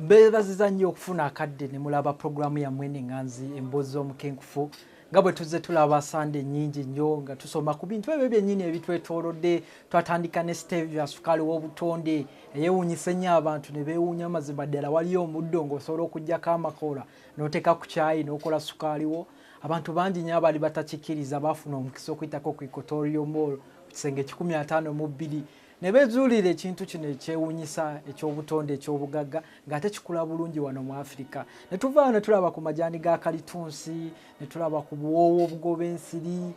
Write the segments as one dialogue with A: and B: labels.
A: Mbeebaziza nnyo okufuna akadde ne mulaba puroguramu yammwe n'eŋŋanzi emboozi z'omukenkufu, nga bwe tuzze tulaba Sande nnyingi nnyo nga tusoma ku bintu ebyo byennyini ebitwetoolodde. Twatandika ne stevia, sukaali w'obutonde eyeewuunyisa ennyo abantu ne beewuunya amazima ddala waliyo omuddo ng'osobola okuggyako amakoola n'oteeka ku kyayi n'okola sukaali wo. Abantu bangi nnyo abaali batakikkiriza baafuna omukisa okuyitako ku Equatorial Mall ku kisenge 152 ne beezuulira ekintu kino ekyewuunyisa eky'obutonde eky'obugagga ng'ate kikula bulungi wano mu Afirika. Ne tuvaayo ne tulaba ku majaani ga kalitunsi, ne tulaba ku buwoowo obugoba ensiri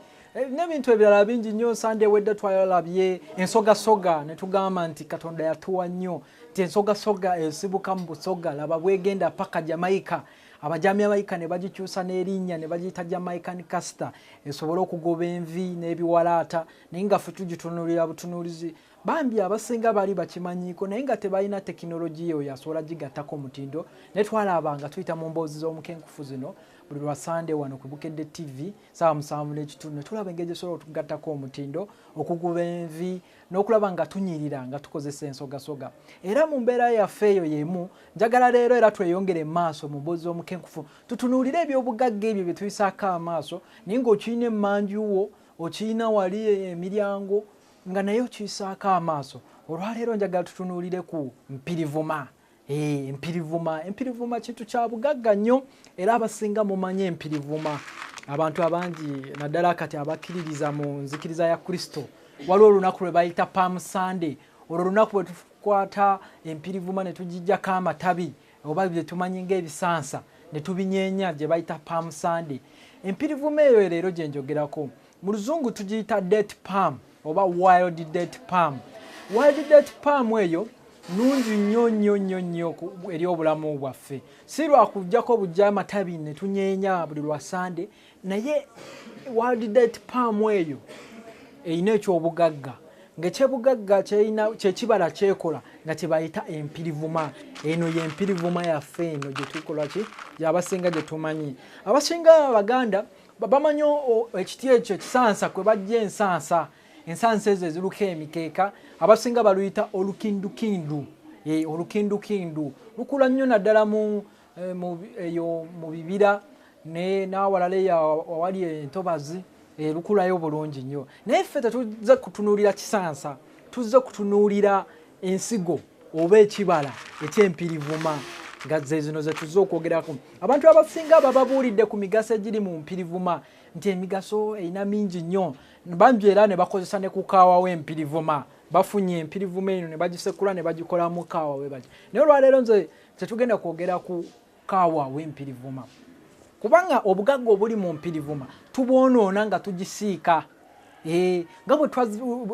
A: n'ebintu ebirala bingi nnyo. Sande ewedde twalabye ensogasoga ne tugamba nti Katonda yatuwa nnyo, nti ensogasoga esibuka mu Busoga, laba bwegenda paka Jamaica. Abajamaica ne bagikyusa n'erinnya ne bagiyita Jamaican castor, esobole okugoba envi n'ebiwalaata. Naye nga ffe tugitunuulira butunuulizi. Bambi abasinga baali bakimanyiiko naye nga tebalina tekinologiya oyo asobola gigattako omutindo. Naye twalaba nga tuyita mu mboozi z'omukenkufu zino buli lwa Sande wano ku Bukedde TV saawa 7:30, ne tulaba engeri gyesobola okugattako omutindo okuguba envi n'okulaba nga tunyirira nga tukozesa ensogasoga. Era mu mbeera yaffe eyo y'emu, njagala leero era tweyongere maaso mu mboozi z'omukenkufu, tutunuulire ebyobugagga ebyo bye tuyisaako amaaso, naye ng'okirina emmanju wo, okirina wali emiryango, nga naye okiyisaako amaaso. Olwaleero njagala tutunuulire ku mpirivuma. Empirivuma, empirivuma kintu kya bugagga nnyo, era abasinga mumanye empirivuma. Abantu abangi naddala kati abakkiririza mu nzikiriza ya Kristo, waliwo olunaku lwe bayita Palm Sunday. Olwo olunaku bwe tukwata empirivuma ne tugijjako amatabi oba bye tumanyi ng'ebisansa ne tubinyeenya, gye bayita Palm Sunday. Empirivuma eyo leero gye njogerako, mu Luzungu tugiyita date palm oba wild date palm. Wild date palm eyo nungi nnyo nnyo nnyo nnyo eri obulamu bwaffe, si lwakujjako bujja amatabi ne tunyeenya buli lwa Sande, naye wild date palm eyo erina ekyobugagga, ng'ekyobugagga kyekibala kyekola nga kyebayita empirivuma. Eno yempirivuma yaffe eno gyetukola ki gyabasinga gye tumanyi. Abasinga Abaganda bamanyi ekiti ekyo ekisansa kwe bajja ensansa, ensansa ezo eziruka emikeeka, abasinga baluyita olukindukindu. Olukindukindu lukula nnyo naddala eyo mu bibira n'awalala eyo awali entobazi, lukulayo bulungi nnyo. Naye ffe tetuzze kutunuulira kisansa, tuzze kutunuulira ensigo oba ekibala ekyempirivuma, nga ze zino ze tuzze okwogerako. Abantu abasinga bababuulidde ku migaso egiri mu mpirivuma, nti emigaso erina mingi nnyo bangi, era ne bakozesa ne ku kaawa w'empirivuma. Bafunye empirivuma eno ne bagisekula ne bagikolamu kaawa we bagi. Naye olwaleero nze tetugenda kwogera ku kaawa w'empirivuma, kubanga obugagga obuli mu mpirivuma tubwonoona nga tugisiika.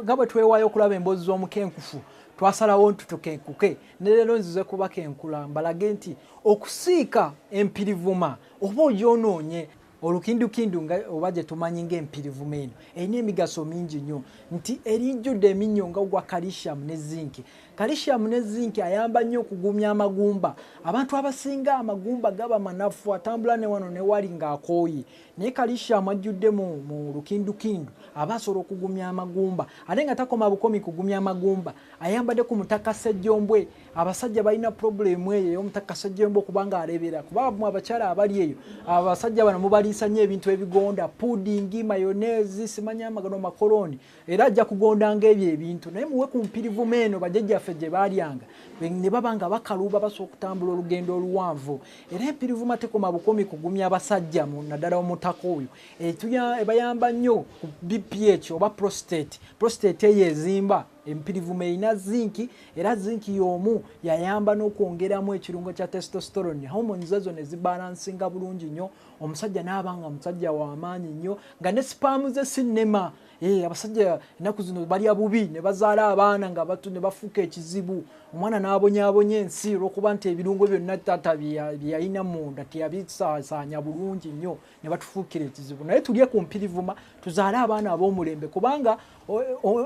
A: Nga bwe twewaayo okulaba emboozi z'omukenkufu, twasalawo nti tukenkuke, ne leero nzize kubakenkula mbalage nti okusiika empirivuma oba ogyonoonye. Olukindukindu nga oba gye tumanyi ng'empirivuma eno erina emigaso mingi nnyo, nti erijjudde eminnyo nga ogwa calcium ne zinc. Calcium ne zinc ayamba nnyo okugumya amagumba. Abantu abasinga amagumba gaba manafu, atambula ne wano ne wali ng'akooye, naye calcium ajjudde mu lukindukindu aba asobola okugumya amagumba. Ate nga takoma bukomi kugumya amagumba, ayambadde ku mutaka sejjombwe. Abasajja balina purobulemu eyo ey'omutaka sejjombwe okubanga alebera, kuba mu abakyala abali eyo, abasajja bano mubaliisa nnyo ebintu ebigonda, pudding, mayonnaise, simanya amagano makoloni, era ajja kugonda ng'ebyo ebintu. Naye muwe ku mpirivuma eno bajjajjaffe gye baalyanga ne baba nga bakaluba, basobola okutambula olugendo oluwanvu. Era empirivuma tekoma bukomi kugumya abasajja, naddala omutaka oyo, ebayamba nnyo ku BPH oba prostate. Prostate eyo ezimba, empirivuma erina zinc, era zinc y'omu yayamba n'okwongeramu ekirungo kya testosterone, hormones ezo ne zibalansinga bulungi nnyo, omusajja n'aba nga musajja w'amaanyi nnyo, nga ne sperm ze si nnema. Abasajja ennaku zino balya bubi ne bazaala abaana nga ne bafuuka ekizibu, omwana n'abonyaabonya ensi olw'okuba nti ebirungo byonna taata bye yalina munda teyabisaasaanya bulungi nnyo, ne batufuukira ekizibu. Naye tulye ku mpirivuma tuzaale abaana ab'omulembe, kubanga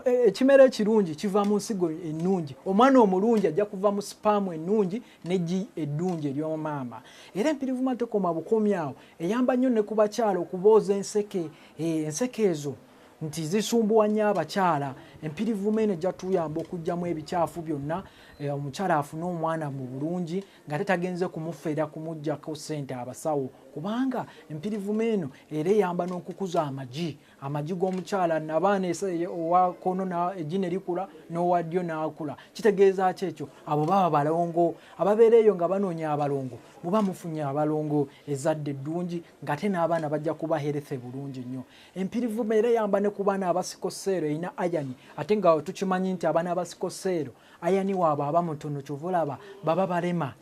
A: ekimera ekirungi kiva mu nsigo ennungi. Omwana omulungi ajja kuva mu sperm ennungi n'eggi eddungi ery'omaama. Era empirivuma tekoma bukomi awo, eyamba nnyo ne ku bakyala okubooza enseke. Enseke ezo nti zisumbuwa nnyo abakyala, empirivuma eno ejja tuyamba okuggyamu ebikyafu byonna. Omukyala afune omwana mu bulungi nga tetagenze kumufeera kumuggyako ssente abasawo, kubanga empirivuma eno era eyamba n'okukuza amagi, amagi g'omukyala nabaana owa kono eggi ne likula n'owa ddyo n'akula. Kitegeeza ki ekyo? Abo baba balongo ababeera eyo nga banoonya abalongo, muba mufunye abalongo ezadde eddungi ng'ate n'abaana bajja kuba healthy bulungi nnyo. Empirivuma era eyamba ne ku baana abasikoseero, erina iron, ate nga tukimanyi nti abaana abasikoseero iron waabwe aba mutono, kyova olaba baba balema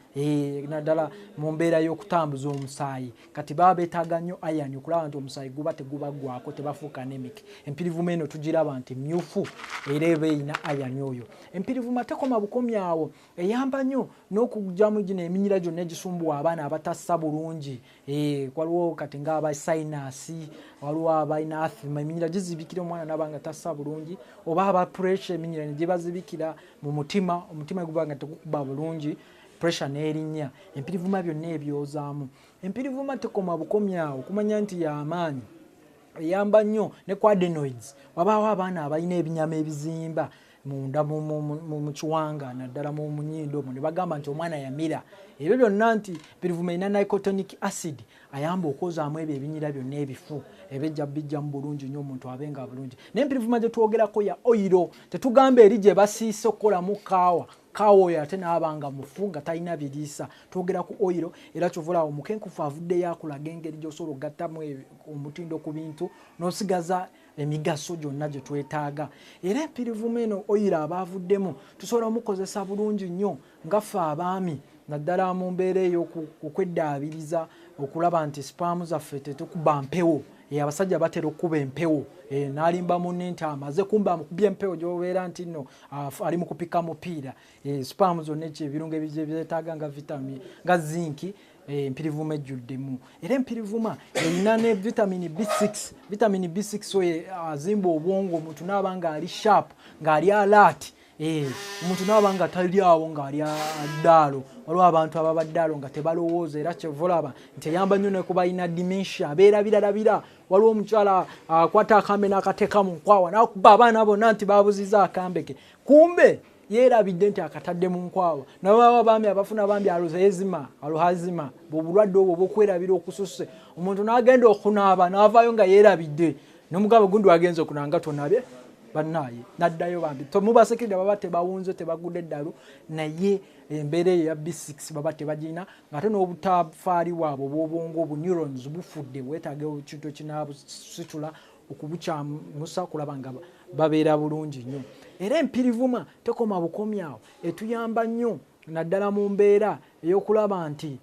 A: naddala mu mbeera y'okutambuza omusaayi. Kati baba beetaaga nnyo iron okulaba nti omusaayi guba tegubaggwako, tebafuuka anemic. Empirivuma eno tugiraba nti myufu era eba erina iron oyo. Empirivuma tekoma bukomi awo, eyamba nnyo n'okuggyamu gino eminyira gyonna egisumbuwa abaana abatassa bulungi. Waliwo kati ng'aba sinus, waliwo abalina asthma, eminyira gizibikira omwana n'aba nga tassa bulungi, oba aba pressure eminyira ne gibazibikira mu mutima, omutima guba nga tegukuba bulungi, pressure n'erinnya. Empirivuma byonna ebyozaamu. Empirivuma tekoma bukomi awo, kumanya nti y'amaanyi, eyamba nnyo ne ku adenoids. Wabaawo abaana abalina ebinyama ebizimba munda mu kiwanga, naddala mu munyindo omwo, ne bagamba nti omwana yamira ebyo byonna, nti empirivuma erina nicotinic acid ayamba okwozaamu ebyo ebinyira byonna ebifu, ebejja bijjamu bulungi nnyo omuntu abe nga bulungi. Naye empirivuma gye twogerako ya oil, tetugamba eri gye basiise okukolamu kaawa, kaawa oyo ate n'aba nga mufu nga talina biriisa. Twogera ku oil, era kyova olaba omukenkufu avuddeyo akulaga engeri gy'osobola okugattamu omutindo ku bintu n'osigaza emigaso gyonna gye twetaaga. Era empirivuma eno oil aba avuddemu tusobola omukozesa bulungi nnyo nga ffe abaami, naddala mu mbeera ey'okweddaabiriza okulaba nti sperm zaffe tetukuba mpewo. Abasajja batera okukuba empewo, n'alimba munne nti amaze kumba amukubye empewo, gy'obeera nti nno ali mu kupika mupiira. Sperm zonna ekyo ebirungo ebyetaaga nga vitamin nga zinc, empirivuma ejjuddemu. Era empirivuma erina ne vitamin B6. Vitamin B6 oyo azimba obwongo, omuntu n'aba ng'ali sharp, ng'ali alert. Omuntu n'aba nga tali awo ng'ali ddaalo. Waliwo abantu ababa ddaalo nga tebalowooza, era kyova olaba nti eyamba nnyo ne ku balina dementia, abeerabirarabira. Waliwo omukyala akwata akambe n'akateeka mu nkwawa n'akuba abaana bonna nti baabuzizza akambe ke, kumbe yeerabidde nti akatadde mu nkwawa. Nabo baba baami abafuna bambi alzheimer, alzheimer bw'obulwadde obwo obw'okwerabira okususse, omuntu n'agenda okunaaba n'avaayo nga yeerabidde, n'omugabo gundi wagenze okunaaba nga tonaabye, bannaaye n'addayo bambi tomubasekirira, baba tebawunze, tebagudde eddalu, naye embeera eyo ya B6 baba tebagirina, ng'ate n'obutafaali bwabwe obw'obwongo obu neurons bufudde, bwetaaga ekintu ekinaabusitula okubukyamusa okulaba nga babeera bulungi nnyo. Era empirivuma tekoma bukomi awo, etuyamba nnyo naddala mu mbeera ey'okulaba nti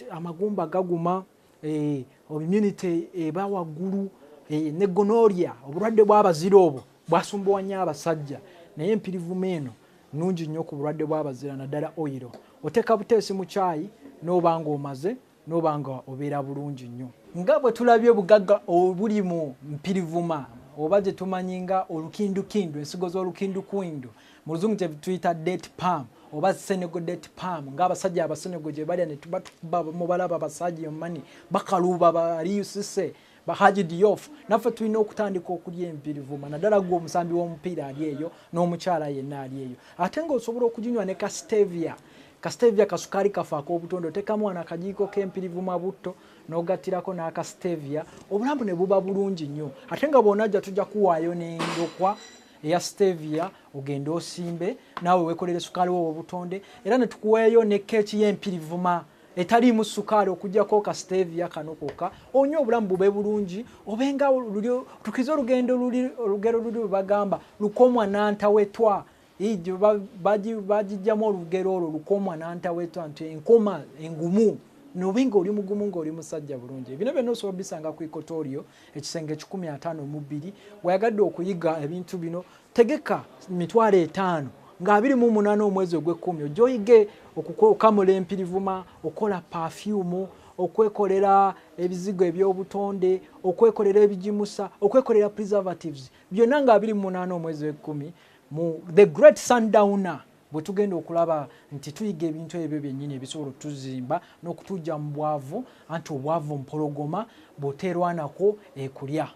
A: amagumba gaguma, immunity eba waggulu, ne gonorrhea, obulwadde bw'abazira obwo bwasumbuwa nnyo abasajja, naye empirivuma eno nnungi nnyo ku bulwadde bw'abazira, naddala oil. Oteeka buteesi mu kyayi n'oba ng'omaze n'oba nga obeera bulungi nnyo. Nga bwe tulabye obugagga obuli mu mpirivuma, oba gye tumanyi nga olukindukindu, ensigo z'olukindukindu mu luzungu kye tuyita date palm oba Senegal date palm, ng'abasajja abasenego gye balya ne tuba tukuba mubalaba abasajja omani bakaluuba baliusise bahaji Diouf. Naffe tulina okutandika okulya empirivuma, naddala gwe omusambi w'omupiira ali eyo n'omukyala yenna ali eyo, ate ng'osobola okuginywa ne ka stevia. Ka stevia kasukaali kafe ak'obutonde, oteekamu wano akajiiko k'empirivuma butto n'ogattirako n'aka stevia, obulamu ne buba bulungi nnyo. Ate nga bw'onajja tujja kuwaayo n'endokwa eya stevia, ogende osimbe naawe weekolere sukaali wo obutonde, era ne tukuweeyo ne keeki y'empirivuma etaliimu sukaali okuggyako ka stevia kano kokka, onywe obulamu bube bulungi, obenga tukize olugendo luli olugero luli lwe bagamba lukomwa nantawetwa, bagijjamu olugero olwo lukomwa nantawetwa nti enkoma engumu, nobe nga oli mugumu ng'oli musajja bulungi. Bino byonna osobola bisanga ku Equatorial, ekisenge 152. Weyagadde okuyiga ebintu bino, tegeka 50,000 nga 28 omwezi ogw'ekkumi, ojja oyige okukamula empirivuma, okukola perfume, okwekolera ebizigo ebyobutonde, okwekolera ebigimusa, okwekolera preservatives, byonna nga 28 omwezi w'ekkumi mu The Great Sundowner, bwe tugenda okulaba nti tuyiga ebintu ebyo byennyini ebisobola otuzimba n'okutujja mu bwavu, anti obwavu mpologoma, bw'oteerwanako ekulya.